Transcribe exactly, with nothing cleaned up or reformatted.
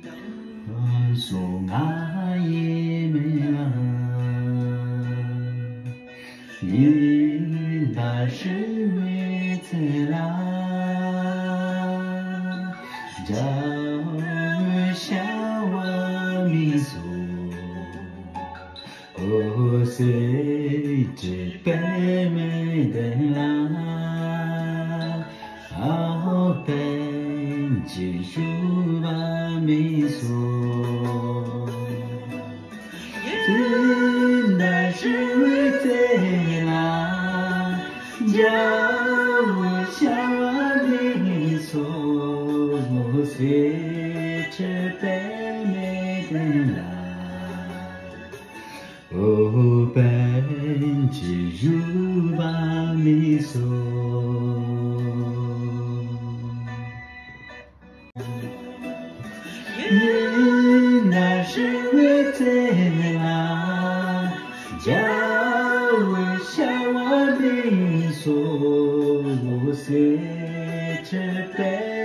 སོ་ང་ཡི་མིང་ལ་ཉི་ཟླ་ཧྲིལ་བོའི་ཚེ་ལ་རྒྱལ་བའི་བྱ་བ་མི་སོ། འོད་ཟེར་འཕྲོས་པའི་མིག་མདུན་ལ། ཨ་ཧོ་པཎ་ཆེན་བཞུགས་པ་མི་སོ། ཉི་ཟླ་ཧྲིལ་བོའི་ཚེ་ལ་རྒྱལ་བའི་བྱ་བ་མི་སོ། འོད་ཟེར་འཕྲོས་པའི་མིག་མདུན་ལ། འོ་པཎ་ཆེན་བཞུགས་པ་མི་སོ། ཉི་ཟླ་ཧྲིལ་བོའི་ཚེ་ལ་རྒྱལ་བའི་བྱ་བ་མི་སོ། འོད་ཟེར་འཕྲོས་པའི་